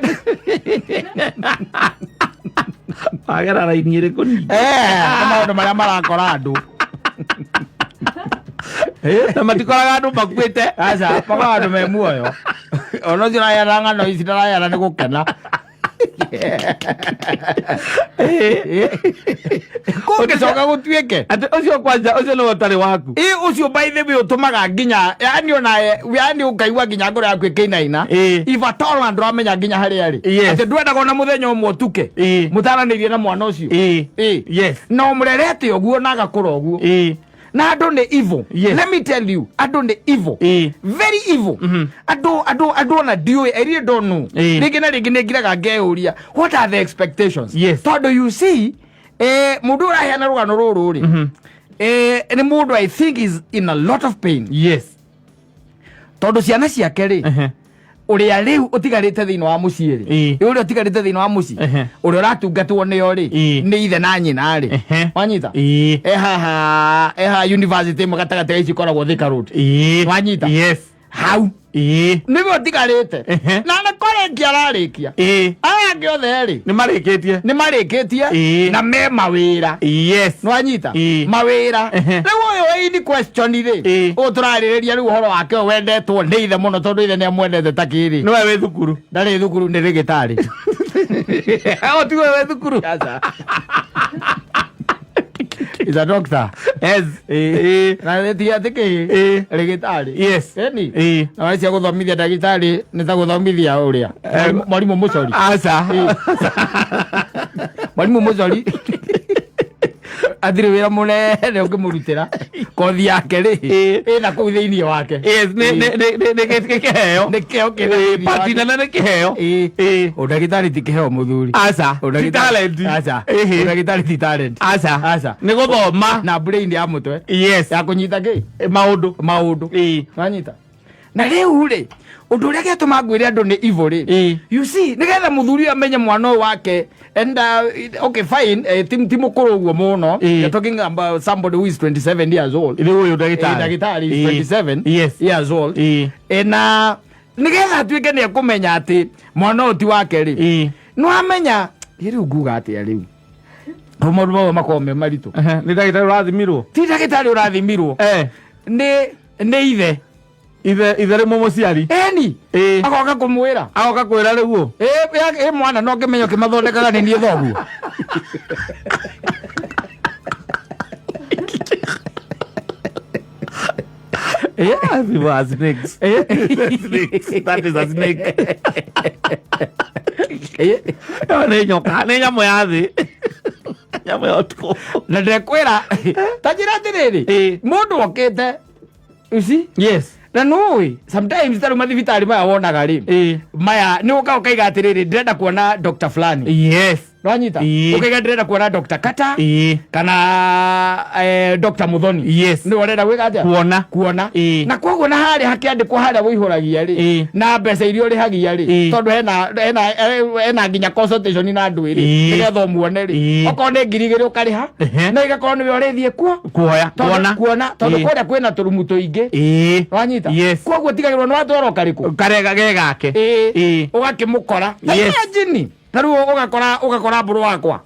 Wagera raini ĩrĩkũ ningĩ? Nĩ maũndũ marĩa marakora andũ. Na matikoraga andũ makuĩte. Aca, makoraga andũ me muoyo. Ona ũcio ũraheana ng'ano ici ndaraheana nĩ gũkena. Kũngĩcoka gũtuĩke atĩ ũcio kwanja ũcio nĩwe ũtarĩ waku. Ĩ ũcio, by the way, ũtũmaga nginya yani ona yani ũkaigua nginya ngoro yaku ĩkĩinaina. If at all na ndũramenya nginya harĩa rĩ, atĩ ndwendaga ona mũthenya ũmwe ũtuke mũtaranĩirie na mwana ũcio. Na ũmũrerete ũguo na agakũra ũguo. Na andũ nĩ evil. Let me tell you, andũ nĩ evil. Very evil. Andũ ona ndiũĩ, I really don't know. Rĩngĩ na rĩngĩ nĩ ngiraga ngeyũria, what are the expectations? Tondũ you see, mũndũ ũraheana rũgano rũrũ rĩ, nĩ mũndũ I think is in a lot of pain. Tondũ ciana ciake rĩ, ũrĩa rĩu ũtigarĩte thĩinĩ wa mũciĩ rĩ, ũrĩa ũtigarĩte thĩinĩ wa mũciĩ, ũrĩa ũratungatwo nĩo rĩ, nĩ ithe na nyina rĩ. Wanyita? Ehaha university ĩmwe gatagatĩ ga ici ikoragwo Thika Road. Wanyita? Yes. Hau nĩwe ũtigarĩte. Na nĩ kũrĩkia ararĩkia. Aya angĩ othe rĩ, Nĩ marĩkĩtie. Nĩ marĩkĩtie. Na me mawĩra. Nĩwanyita? Mawĩra. Rĩu ũyũ in question rĩ, ũyũ tũrarĩrĩria rĩu ũhoro wake, ũyũ wendetwo nĩ ithe mũno tondũ ithe nĩ amwendete ta kĩrĩ. Nĩwe wĩ thukuru. Ndarĩ thukuru, nĩ rĩgĩtarĩ. O tiwe wĩ thukuru. Aca. Is a doctor. Na ti atĩ kĩ rĩgĩtarĩ. Eni. Na wacia gũthomithia ndagĩtarĩ nĩ ta gũthomithia ũrĩa mwarimũ mũcori. Aca. Mwarimũ mũcori athirĩ wĩra mũnene ũngĩmũrutĩra kothi yake rĩ, ĩna kũu thĩinĩ wake. Yes, nĩ kĩheo. Nĩ kĩheo kĩna thĩinĩ Pati wake. nene nĩ kĩheo. Ũndagĩtarĩ ti kĩheo, mũthuri. Aca. Ti talent. Aca. Ũndagĩtarĩ ti talent. Aca. Aca. Nĩ gũthoma. Na brain ya mũtwe ya kũnyita kĩ Maũndũ. Maũndũ. Wanyita? Na rĩu rĩ, ũndũ ũrĩa gĩatũma ngwĩre andũ nĩ evil rĩ, you see, nĩgetha mũthuri ũyũ amenye mwana ũyũ wake and okay, fine, ti mũkũrũ ũguo mũno. You're talking about somebody who is 27 years old. Rĩu ũyũ ndagĩtarĩ. Ndagĩtarĩ is 27 years old. Na nĩgetha atuĩke nĩ ekũmenya atĩ mwana ũyũ ti wake rĩ, nĩ wamenya ĩ rĩu nguga atĩa rĩu? Rĩu maũndũ mamwe makoragwo me maritũ. Nĩ ndagĩtarĩ ũrathimirwo. Ti ndagĩtarĩ ũrathimirwo. Nĩ ithe. Ithe rĩmwe mũciari. Eni. Agoka kũmwĩra. Agoka kwĩra rĩu ũ. Ĩ mwana no ngĩmenya ũkĩmathondekaga nĩ niĩ thoguo. Ah, people are snakes. Snakes. That is a snake. Ĩyo nĩ nyoka, nĩ nyamũ ya thĩ. Nyamũ ya ũtukũ. Na ndekwĩra, ta njĩra atĩrĩrĩ, mũndũ okĩte, you see? Yes. Na nũĩ sometimes tarĩu mathibitarĩ maya wonaga rĩ, maya nĩ ũka ũkaiga atĩrĩrĩ, ndĩrenda kuona Dr. fulani. Nwanyita? Ũkaiga ndĩrenda kuona Dr. Kata kana Dr. Muthoni. Nĩ ũrenda gwĩka atĩa? Kuona. Kuona. Na koguo na harĩa hakĩandĩkwo harĩa wĩihũragia rĩ, na mbeca iria ũrĩhagia rĩ, tondũ hena nginya consultation na andũ ĩrĩ, nĩgetha ũmuone rĩ, okorwo nĩ 2000 ũkarĩha, na igakorwo nĩwe ũrĩthiĩ kuo Kuoya. Tondũ- Kuona. kuona, tondũ kũrĩa kwĩna tũrumu tũingĩ. Wanyita? Yes. Koguo tigagĩrwo nĩ watwarwo karĩkũ. Karega ge gake. Ũgakĩmũkora. Imagine. Ta rĩu ũgakora mbũrũ wakwa.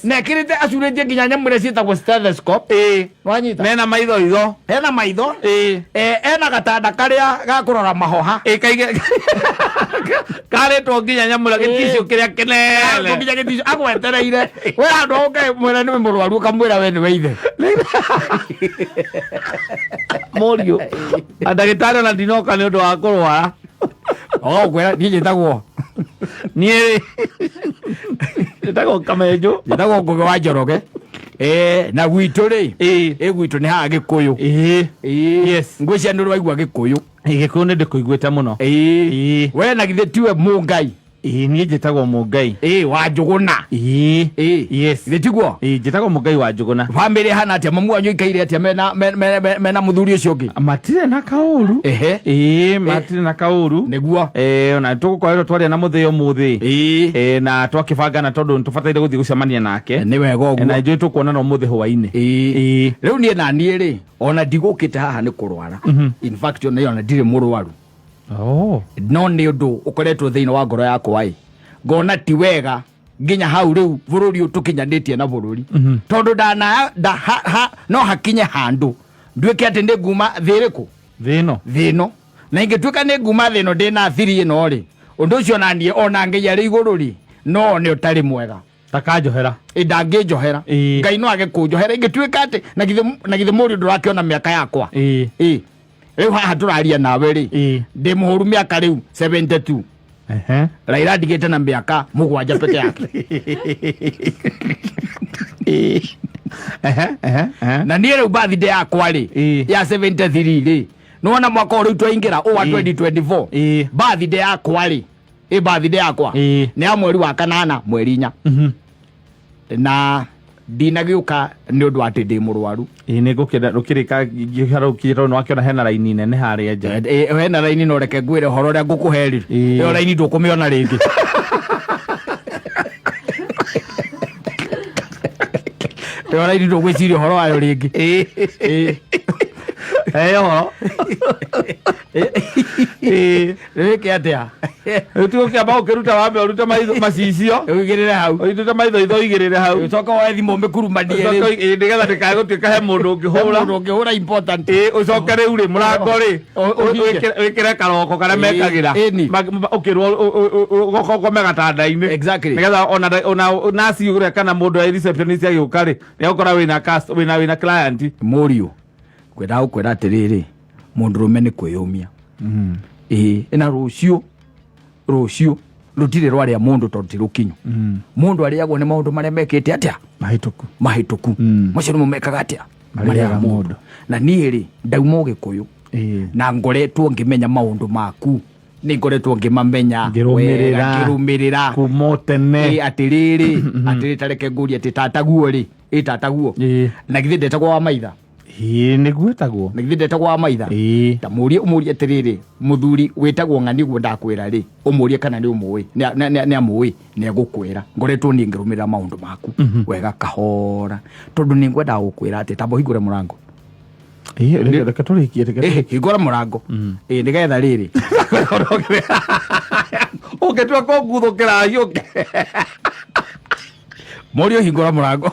Na ekĩrĩte acurĩtie nginya nyamũ iria ciĩtagwo stethoscope. Wanyita? Mena maitho itho. Hena maitho. Ena gatanda karĩa ga kũrora mahoha. Kaige karĩtwo nginya nyamũ ĩrĩa gĩticiũ kĩrĩa kĩnene. Nginya gĩticiũ agwetereire. We handũ ha ũkamwĩra nĩwe mũrwaru ũkamwĩra we nĩwe ithe. Mũriũ. Ndagĩtarĩ ona ndinoka nĩ ũndũ wa kũrwara. Ũgakwĩra niĩ njĩtagwo. Niĩ njĩtagwo Kamenjũ. Njĩtagwo Ngũgĩ wa Njoroge. Na gwitũ rĩ, gwitũ nĩ haha Gĩkũyũ. Ngwĩciria nĩ ũraigua Gĩkũyũ. Gĩkũyũ nĩ ndĩkũiguĩte mũno. We na githĩ tiwe Mũngai? Niĩ njĩtagwo Mũngai. Wa Njũgũna. Githĩ tiguo? Njĩtagwo Mũngai wa Njũgũna. Bamĩrĩ ĩhana atĩa? Mamu wanyu aikaire atĩa mena mũthuri ũcio ũngĩ? Matirĩ na kaũru. Matirĩ na kaũru. Nĩguo. Ona tũgũkoretwo twaria na mũthĩ ũmũthĩ. Na twakĩbangana tondũ nĩtũbataire gũthiĩ gũcemania nake. Nĩ wega ũguo. Na ithuĩ tũkuonana ũmũthĩ hwainĩ. Rĩu niĩ na niĩ rĩ, ona ndigũkĩte haha nĩ kũrwara. In fact, ona ndirĩ mũrwaru. No nĩ ũndũ ũkoretwo thĩinĩ wa ngoro yakwa ĩ, ngona ti wega nginya hau rĩu bũrũri ũyũ tũkinyanĩtie na bũrũri. Tondũ no hakinye handũ nduĩke atĩ nĩ nguma thĩ ĩrĩkũ? Thĩ ĩno. Thĩ ĩno. Na ingĩtuĩka nĩ nguma thĩ ĩno ndĩ na thiri ĩno rĩ, ũndũ ũcio ona niĩ ona Ngai arĩ igũrũ rĩ, no one ũtarĩ mwega. Takanjohera. Ndangĩnjohera. Ngai no age kũnjohera ingĩtuĩka atĩ na githĩ mũriũ ndũrakĩona mĩaka yakwa. Rĩu haha tũraria nawe rĩ, ndĩ mũhũru mĩaka rĩu 72. Raila ndigĩte na mĩaka 7 peke yake. Na niĩ rĩu birthday yakwa rĩ, ya 73 rĩ, nĩwona mwaka ũyũ rĩu twaingĩra ũyũ wa 2024. Birthday yakwa rĩ, birthday yakwa nĩ ya mweri wa 8 mweri 4. Na ndinagĩũka nĩ ũndũ wa atĩ ndĩ mũrwaru. Nĩ ngũkĩenda rũkĩrĩka ngĩharũkire tondũ nĩwakĩona hena raini nene harĩa nja. Hena raini no reke ngwĩre ũhoro ũrĩa ngũkũhe rĩ. Ĩyo raini ndũkũmĩona rĩngĩ. Ĩyo raini ndũgwĩciria ũhoro wayo rĩngĩ. Ũhoro. Rĩrĩke atĩa? Rĩu tiga ũkĩamba ũkĩruta wambe ũrute maitho macicio. Ũigĩrĩre hau. Ũrute maitho itho ũigĩrĩre hau. Ũcoke woe thimũ ũmĩkurumanie Ũcoke rĩu. nĩgetha ndĩkae gũtuĩka he mũndũ ũngĩhũra. Mũndũ ũngĩhũra important. Ũcoke rĩu rĩ, mũrango rĩ, Ũhinge. wĩkĩre karoko karĩa mekagĩra. Ũkĩrwo ũgoka ũkome gatanda-inĩ. Nĩgetha ona nurse ũrĩa kana mũndũ wa receptionist agĩũka rĩ, nĩegũkora wĩna client. Mũriũ, ngwendaga gũkwĩra atĩrĩrĩ, mũndũrũme nĩ kwĩyũmia. Na rũciũ rũtirĩ rwarĩa mũndũ tondũ ti rũkinyu. Mũndũ arĩagwo nĩ maũndũ marĩa mekĩte atĩa? Mahĩtũku. Mahĩtũku. Macio nĩmo mekaga atĩa? Marĩaga Marĩaga mũndũ. mũndũ. Na niĩ rĩ, ndauma Ũgĩkũyũ. Na ngoretwo ngĩmenya maũndũ maku. Nĩ ngoretwo ngĩmamenya Ngĩrũmĩrĩra. wega, ngĩrũmĩrĩra. Kuma o tene. Atĩrĩrĩ, ta reke ngũrie atĩ tataguo rĩ, tataguo. Na githĩ ndetagwo wa maitha? Nĩguo etagwo. Na githĩ ndetagwo wa maitha? Ta mũrie, ũmũrie atĩrĩrĩ, mũthuri wĩtagwo ng'ani ũguo ndakwĩra rĩ, ũmũrie kana nĩ ũmũĩ, nĩ amũĩ, nĩ egũkwĩra. Ngoretwo niĩ ngĩrũmĩrĩra maũndũ maku wega kahora, tondũ nĩ ngwendaga gũkwĩra atĩ tamba ũhingũre mũrango. Reke tũrĩkie, reke tũrĩkie. Hingũra mũrango. Nĩgetha rĩrĩ. Ũngĩtua kũnguthũkĩra hiũke. Mũriũ hingũra mũrango.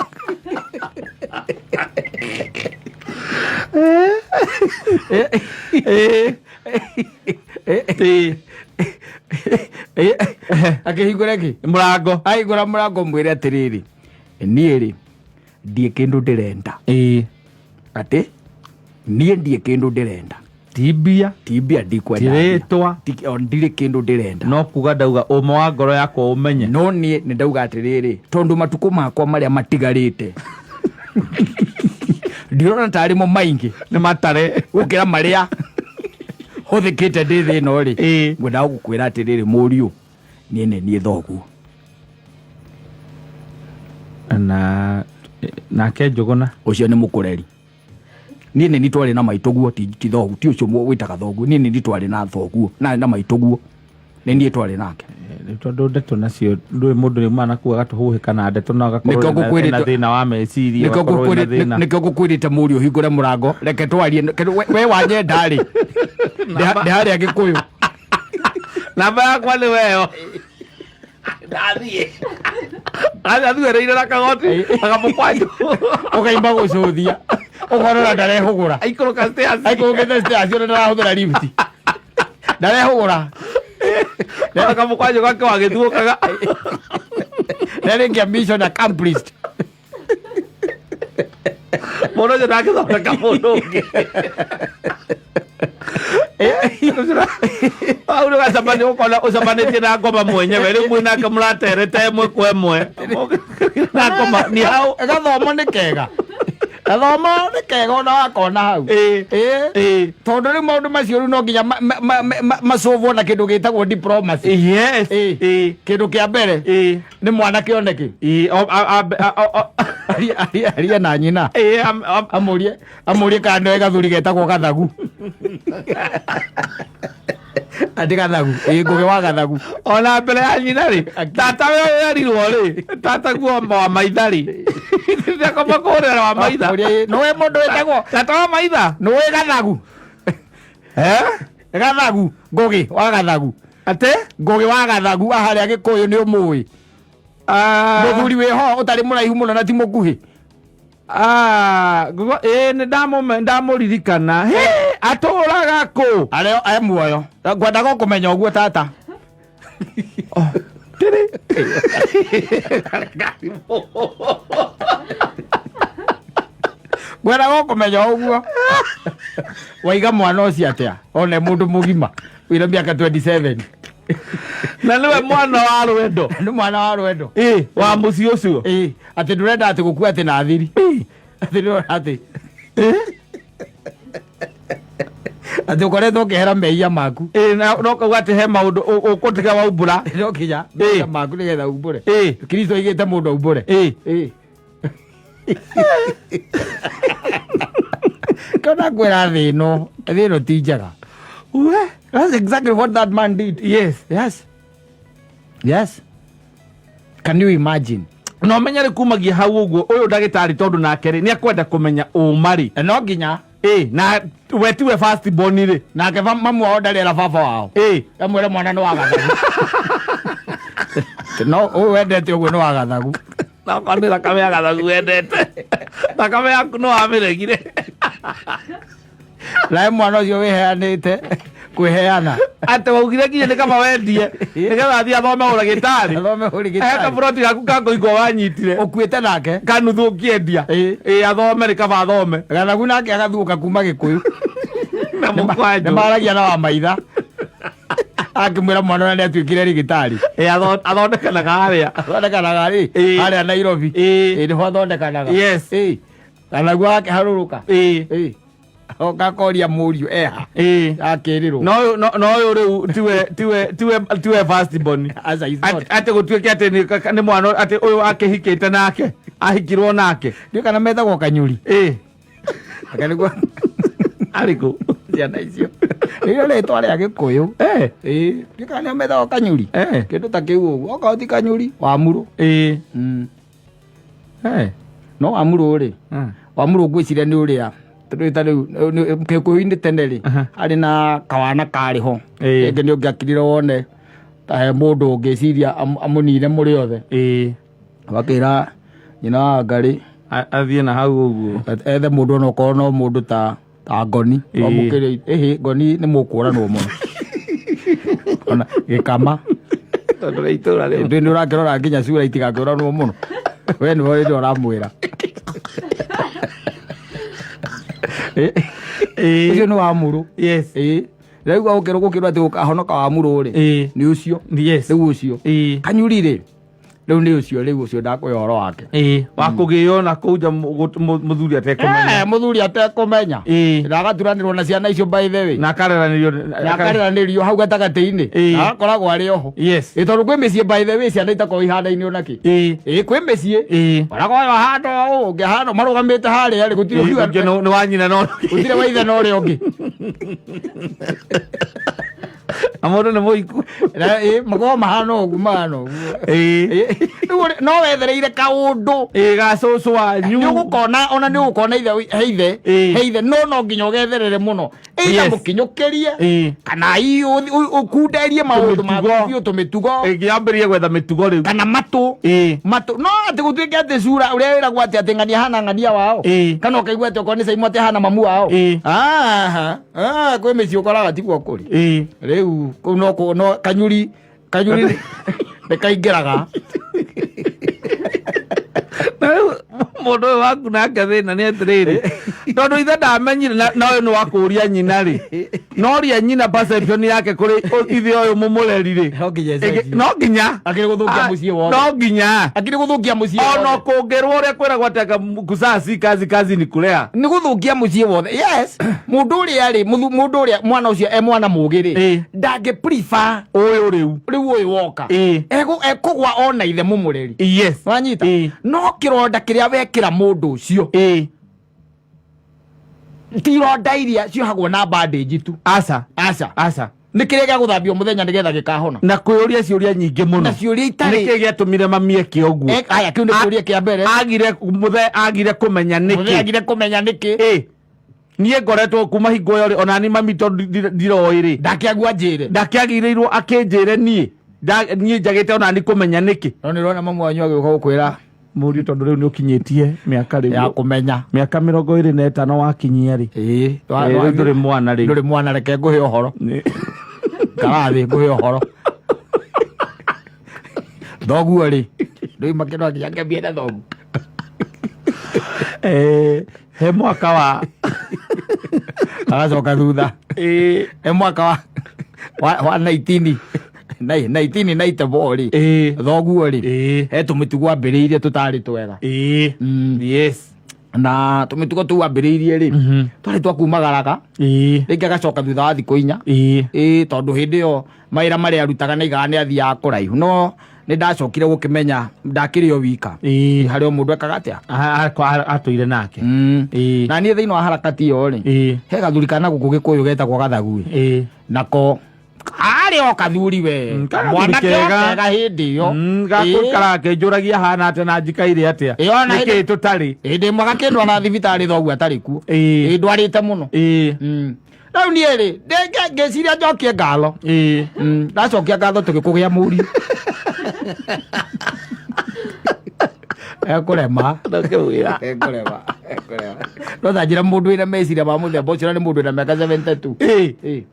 Akĩhingũra kĩ? Mũrango. Ahingũra mũrango mwĩre atĩrĩrĩ, niĩ rĩ, ndiĩ kĩndũ ndĩrenda. Atĩ? Niĩ ndiĩ kĩndũ ndĩrenda. Ti mbia. Ti mbia ndikwenda. Ti rĩtwa. Ndirĩ kĩndũ ndĩrenda. No kuga ndauga ũma wa ngoro yakwa ũmenye. No niĩ nĩ ndauga atĩrĩrĩ, tondũ matukũ makwa marĩa matigarĩte ndirona tarĩ mo maingĩ nĩ matare gũkĩra marĩa hũthĩkĩte ndĩ thĩ ĩno rĩ, ngwendaga gũkwĩra atĩrĩrĩ, mũriũ, niĩ nĩ niĩ thoguo. Na nake Njũgũna ũcio nĩ mũkũreri. Niĩ nĩ niĩ twarĩ na maitũguo, ti thoguo, ti ũcio wĩtaga thoguo. Niĩ nĩ niĩ twarĩ na thoguo na maitũguo, nĩ niĩ twarĩ nake. Rĩu tondũ ndeto nacio ndũĩ mũndũ nĩ mana kuga gatũhũhĩka na ndeto no agakorwo ena thĩna wa meciria, agakorwo ena thĩna. Nĩkĩo ngũkwĩrĩte mũriũ hingũre mũrango, reke twarie. We wanyenda rĩ, ndĩ harĩa Gĩkũyũ. Namba yakwa nĩ weyo. Ndathiĩ athuereire na kagoti akamũkwanjũ ũkaimba gũcũthia ũkorora ndarehũgũra aikũrũka stairs aikũrũkĩte stairs ona ndarahũthĩra lift ndarehũgũra kamũkwanjũ gake wagĩthuũkaga ndarĩkia mission accomplished. Mũndũ ũcio ndangĩthondeka mũndũ ũngĩ. Hau nĩ ũkona ũcemanĩtie na ngoma mwenyewe rĩu mwĩ nake mũraterete ĩmwe kwa ĩmwe na ngoma ni hau. Gathomo nĩ kega, gathomo nĩ kega ona wakona hau. Tondũ rĩu maũndũ macio rĩu no nginya macũvwo na kĩndũ gĩtagwo diplomacy. Kĩndũ kĩa mbere nĩ mwanake one kĩ arie na nyina, amũrie kana nĩoĩ gathuri getagwo Gathagu, atĩ Gathagu, ĩ Ngũgĩ wa Gathagu. Ona mbere ya nyina rĩ, tata we werirwo rĩ, tata guo wa maitha rĩ, ndakoma kũhũrĩra wa maitha. Nĩwe mũndũ wĩtagwo tata wa maitha. Nĩwe Gathagu, Gathagu, Ngũgĩ wa Gathagu. Atĩ Ngũgĩ wa Gathagu aharĩa Gĩkũyũ nĩ ũmũĩ, mũthuri wĩho ũtarĩ mũraihu mũno na ti mũkuhĩ. Ĩĩ, nĩ ndamũririkana. Atũraga kũ? Arĩ e muoyo? Ngwendaga kũmenya ũguo tata. Tĩrĩ. Ngwendaga kũmenya ũguo waiga mwana ũcio atĩa one mũndũ mũgima wĩna mĩaka 27. Na nĩwe mwana wa rwendo. Nĩ mwana wa rwendo. Ĩ wa mũciĩ ũcio. Ĩ atĩ ndũrenda atĩ gũkua atĩ na thiri atĩ ndũrenda atĩ atĩ ũkoretwo ũkĩhera mehia maku. Ĩ na no kauga atĩ he maũndũ ũkũtiga waumbũra. No kinya mehia maku nĩgetha umbũre. Kristo aigĩte mũndũ aumbũre. Ĩ kana kwĩra thĩ ĩno, thĩ ĩno ti njega. That's exactly what that man did. Yes, can you imagine? Na ũmenye rĩ kumagia hau ũguo ũyũ ndagĩtarĩ tondũ nake rĩ nĩ akwenda kũmenya ũma rĩ. No nginya. Ĩ na we tiwe first born rĩ. Nake mamu wao ndarĩ era baba wao. Amwĩre mwana nĩ wa Gathagu, no ũyũ wendete ũguo nĩ wa Gathagu. Nakorwo nĩ thakame ya Gathagu wendete, thakame yaku no wamĩregire. Nawe mwana ũcio wĩheanĩte kwĩheana. Atĩ waugire nginya nĩ kaba wendie nĩgetha athiĩ athome ũragĩtarĩ. Athome he ũrigitani. Kaburoti gaku ka kũigwo wanyitire. Ũkuĩte nake. Kanuthu ũkĩendia. Ĩ athome rĩ, kaba athome. Gathagu nake agathuũka kuma Gĩkũyũ. Na mũkwanjũ. Nĩ maragia na wa maitha akĩmwĩra mwana ũrĩa nĩ atuĩkire rĩgĩtarĩ. Ĩ athondekanaga harĩa. Athondekanaga rĩ? Harĩa Nairobi. Ĩ nĩho athondekanaga. Ĩ Gathagu akĩharũrũka. Ĩ oka koria mũriũ eha. Akĩrĩrwo. No no ũyũ rĩu tiwe first born. Aca, he's not. Atĩ gũtuĩke atĩ nĩ mwana atĩ ũyũ akĩhikĩte nake ahikirwo nake. Ndiũĩ kana metagwo Kanyuri. Aka nĩguo. Arĩkũ? Ciana icio rĩrĩa rĩtwa rĩa Gĩkũyũ. Ĩ ndiũĩ kana nĩo metagwo Kanyuri. Kĩndũ ta kĩu ũguo, okorwo ti Kanyuri, Wamurũ. No Wamurũ rĩ, Wamurũ ngwĩciria nĩ ũrĩa tondũ ta rĩu Gĩkũyũ-inĩ tene rĩ, harĩ na kawana karĩ ho. Rĩngĩ nĩ ũngĩakirire wone ta he mũndũ ũngĩciria amũnine mũrĩ othe, wakĩra nyina wa Ngarĩ Athiĩ na hau ũguo. Ethe mũndũ onokorwo no mũndũ ta ngoni. Wamũkĩrĩ ĩhĩ ngoni nĩ mũkũranwo mũno ona gĩkama. Tondũ rĩ itũra rĩu. Ndĩ nĩ ũrakĩrora nginya cura itigakĩũranwo mũno, we nĩwe rĩrĩa ũramwĩra. Ũcio nĩ wa mũrũ. Yes. Ĩĩ, rĩu gũkĩrwo gũkĩrwo atĩ gũkahonoka wa mũrũ rĩ, nĩ ũcio. Rĩu ũcio kanyuri rĩ, rĩu nĩ ũcio, rĩu ũcio ndakũhe ũhoro wake. Ĩĩ, wa kũgĩo na kũu nja mũthuri atekũmenya. Eh, mũthuri atekũmenya. Na agaturanĩrwo na ciana icio, by the way. Na akareranĩrio. Na akareranĩrio hau gatagatĩ-inĩ. Na agakoragwo arĩ oho. Ĩ, tondũ kwĩ mĩciĩ, by the way, ciana itakoragwo ihanaine ona kĩ. Ĩ, kwĩ mĩciĩ koragwo ũyũ ahana ũũ, ũngĩ ahana, marũgamĩte harĩa rĩ, gũtirĩ ũkiuga Ũngĩ nĩ wa nyina no gũtirĩ wa ithe na ũrĩa ũngĩ. Na mũndũ nĩ mũiku. Na, ĩ, makoragwo mahana ũguo, mahana ũguo. Ĩ, rĩu no wethereire kaũndũ. Ĩĩ, ga cũcũ wanyu. Nĩ ũgũkona, ona nĩ ũgũkona ithe, he ithe. He ithe, no no nginya ũgetherere mũno, either mũkinyũkĩrie kana ũkunderie maũndũ maku Tũmĩtugo. biũ, tũmĩtugo. Ĩngĩambĩrĩria gwetha mĩtugo rĩu. Kana matũ. Matũ, no atĩ gũtuĩke atĩ cura ũrĩa wĩragwo atĩ ng'ania hana ng'ania wao, kana ũkaigua atĩ okorwo nĩ Caimũ atĩ hana mamu wao. Aha. Ah, kwĩ mĩciĩ ũkoraga tiguo kũrĩ. Rĩu kũu no no kanyuri, kanyuri nĩ kaingĩraga. Na rĩu mũndũ ũyũ waku nake thĩna nĩ atĩrĩrĩ, tondũ ithe ndamenyire na ũyũ nĩ wa kũũria nyina rĩ, noria nyina perception yake kũrĩ ithe ũyũ mũmũreri rĩ. No nginya ĩcenjie. No nginya. Akĩrĩ gũthũkia mũciĩ wothe. No nginya. Akĩrĩ gũthũkia mũciĩ ona wothe. Kũngĩrwo ũrĩa kwĩragwo atĩ anga kuzaa si kazi, kazi ni kulea. Nĩ gũthũkia mũciĩ wothe, yes. Mũndũ ũrĩa rĩ, mũndũ ũrĩa mwana ũcio e mwana mũgĩ rĩ, ndangĩ prefer ũyũ rĩu. Rĩu ũyũ woka ekũgwa ona ithe mũmũreri. Wanyita? No kĩronda kĩrĩa wekĩra mũndũ ũcio ti ironda iria ciohagwo na bandage tu. Aca. Aca. Aca. Nĩ kĩrĩa gĩa gũthambio mũthenya nĩgetha gĩkahona. Na kwĩyũria ciũria nyingĩ mũno. Na ciũria itarĩ Nĩkĩ gĩatũmire mami eke ũguo? Aya, kĩu nĩ kĩũria kĩa mbere. Agire mũthe, agire kũmenya Mũthenya nĩkĩ. Agire kũmenya nĩkĩ. Niĩ ngoretwo kuma hingo ĩyo rĩ, ona ni mami tondũ ndiroĩ rĩ, Ndakĩagua njĩre. Ndakĩagĩrĩirwo akĩnjĩre niĩ. Niĩ njagĩte ona ni kũmenya nĩkĩ. No nĩ ũrona mamu wanyu agĩũka gũkwĩra, Mũriũ, tondũ rĩu nĩ ũkinyĩtie mĩaka ya rĩu kũmenya. Mĩaka 25 wakinyia rĩ. Rĩu ndũrĩ mwana rĩu. Ndũrĩ mwana, reke ngũhe ũhoro. Karathĩ ngũhe ũhoro, thoguo rĩ, ndũima kĩndũ nginya ngĩambie na thoguo. He mwaka wa Agacoka thutha. He mwaka wa 19 1994 rĩ, thoguo rĩ, he tũmĩtugo ambĩrĩirie tũtarĩ twega. Na tũmĩtugo tũu ambĩrĩirie rĩ, twarĩ twa kumagaraga, rĩngĩ agacoka thutha wa thikũ 4. Ĩĩ, tondũ hĩndĩ ĩyo mawĩra marĩa arutaga nĩ aigaga nĩ athiaga kũraihu, no nĩ ndacokire gũkĩmenya ndakĩrĩ o wika. Harĩ o mũndũ ekaga atĩa. Atũire nake. Na niĩ thĩinĩ wa harakati ĩyo rĩ, he gathuri kana gũkũ gĩkũyũ getagwo gathagui. Nako karĩ o kathuri we. Kathuri mwanake o kega. kega hĩndĩ ĩyo. Gakũikaraga kĩnjũragia hana atĩa na njikaire atĩa. Ona nĩkĩ tũtarĩ. Hĩndĩ ĩmwe gakĩndwara thibitarĩ thoguo atarĩ kuo. Ĩĩ, ndwarĩte mũno. Rĩu niĩ rĩ, ngĩciria njokie ngatho. Ndacokia ngatho tũgĩkũgĩa mũriũ ekũrema. Ndakĩwĩra. Ekũrema, ekũrema. No ta njĩra, mũndũ wĩna meciria ma mũthemba ũcio, na nĩ mũndũ wĩna mĩaka 72.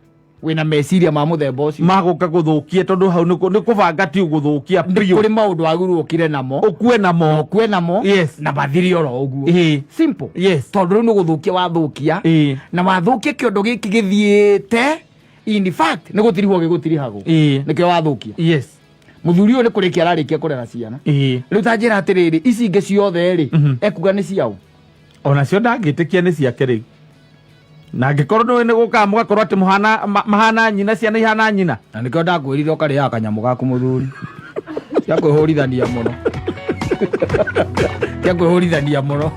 Wĩna meciria ma mũthemba ũcio. Magũka gũthũkia, tondũ hau nĩ kũbanga, ti gũthũkia biũ. Kũrĩ maũndũ wagĩrĩirwo ũkire namo. Ũkue namo. Ũkue namo. Na mathire oro ũguo. Simple. Tondũ rĩu nĩ gũthũkia wathũkia. Na wathũkia kĩondo gĩkĩ gĩthiĩte, in fact nĩ gũtirihwo gĩgũtirihagwo. Nĩkĩo wathũkia. Mũthuri ũyũ nĩ kũrĩkia ararĩkia kũrera ciana. Rĩu ta njĩra atĩrĩrĩ, ici ingĩ ciothe rĩ, ekuga nĩ ciao? Onacio ndangĩtĩkia nĩ ciake rĩu, na angĩkorwo nĩ nĩ gũkaga mũgakorwo atĩ mũhana mahana nyina, ciana ihana nyina. Na nĩkĩo ndakwĩrire ũkarĩaga kanyamũ gaku mũthuri, cia kwĩhũrithania mũno, cia kwĩhũrithania mũno.